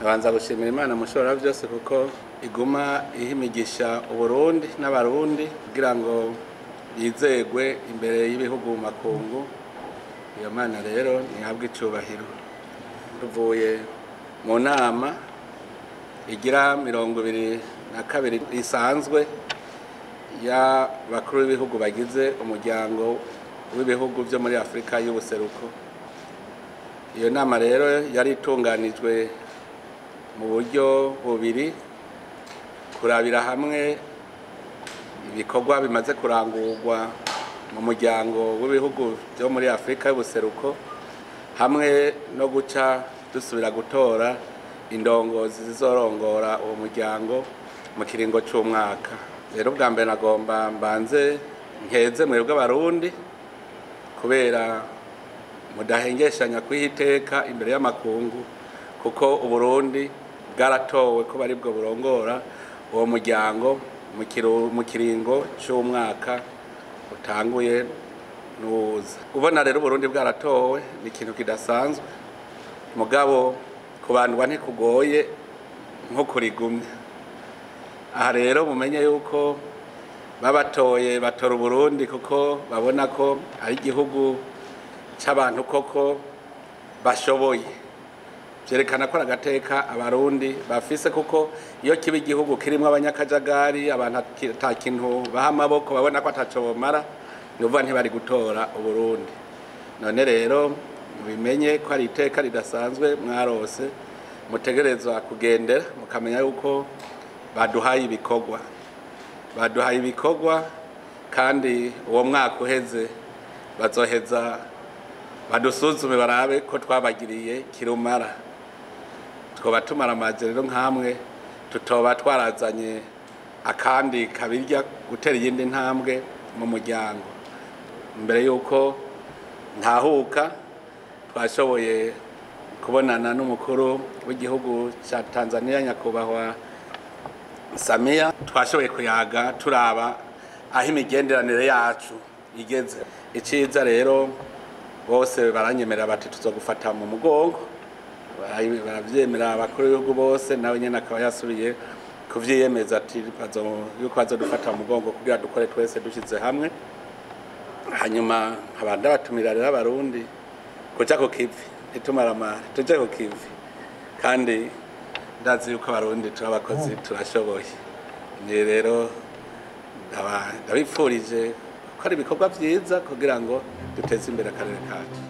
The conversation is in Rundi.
Abanza gushimira Imana mushobora byose kuko iguma ihimigisha Uburundi n'abarundi kugira ngo yizegwe imbere y'ibihugu makungu. Iyo Mana rero ntihabwe icubahiro. Tuvuye mu nama igira 22 isanzwe y'abakuru b'ibihugu bagize umuryango w'ibihugu byo muri Afrika y'ubuseruko. Iyo nama rero yari itunganijwe mu buryo bubiri: kurabira hamwe ibikorwa bimaze kurangurwa mu muryango w'ibihugu byo muri Afrika y'ubuseruko, hamwe no guca dusubira gutora indongozi zizorongora uwo muryango mu kiringo c'umwaka. Rero bwa mbere nagomba mbanze nkeze mwebwe abarundi kubera mudahengeshanya kwihiteka imbere y'amakungu, kuko Uburundi bwaratowe ko bari bwo burongora uwo muryango mu kiringo c'umwaka utanguye n'uwuza. Ubona rero Uburundi bwaratowe ni ikintu kidasanzwe, mugabo kubandwa ntikugoye nko kurigumya. Aha rero mumenye yuko babatoye batora Uburundi kuko babona ko ari igihugu c'abantu koko bashoboye. Vyerekana ko agateka abarundi bafise, kuko iyo kiba igihugu kirimwo abanyakajagari, abantu ata kintu baha amaboko, babona ko ataco bomara, nuvuga ntibari gutora Uburundi. None rero mubimenye ko ari iteka ridasanzwe mwarose, mutegerezwa kugendera mukamenya yuko baduhaye ibikorwa, baduhaye ibikorwa, kandi uwo mwaka uheze bazoheza badusuzume barabe ko twabagiriye kirumara. Twoba tumaramaje rero nkamwe tutoba twarazanye akandi kabirya gutera iyindi ntambwe mu muryango. Mbere yuko ntahuka twashoboye kubonana n'umukuru w'igihugu ca Tanzania nyakubahwa Samia, twashoboye kuyaga turaba aho imigenderanire yacu igeze. Iciza rero bose baranyemerera bati tuzogufata mu mugongo, baravyemera abakuru b'ibihugu bose, nawe nyene akaba yasubiye kuvyiyemeza ati yuko bazodufata mu mugongo kugira dukore twese dushize hamwe. Hanyuma nkaba ndabatumira rero abarundi kuja ku kivi, ntitumaramare, tuje ku kivi, kandi ndazi yuko abarundi turi abakozi, turashoboye. Ni rero ndabipfurije gukora ibikorwa vyiza kugira ngo duteze imbere akarere kacu.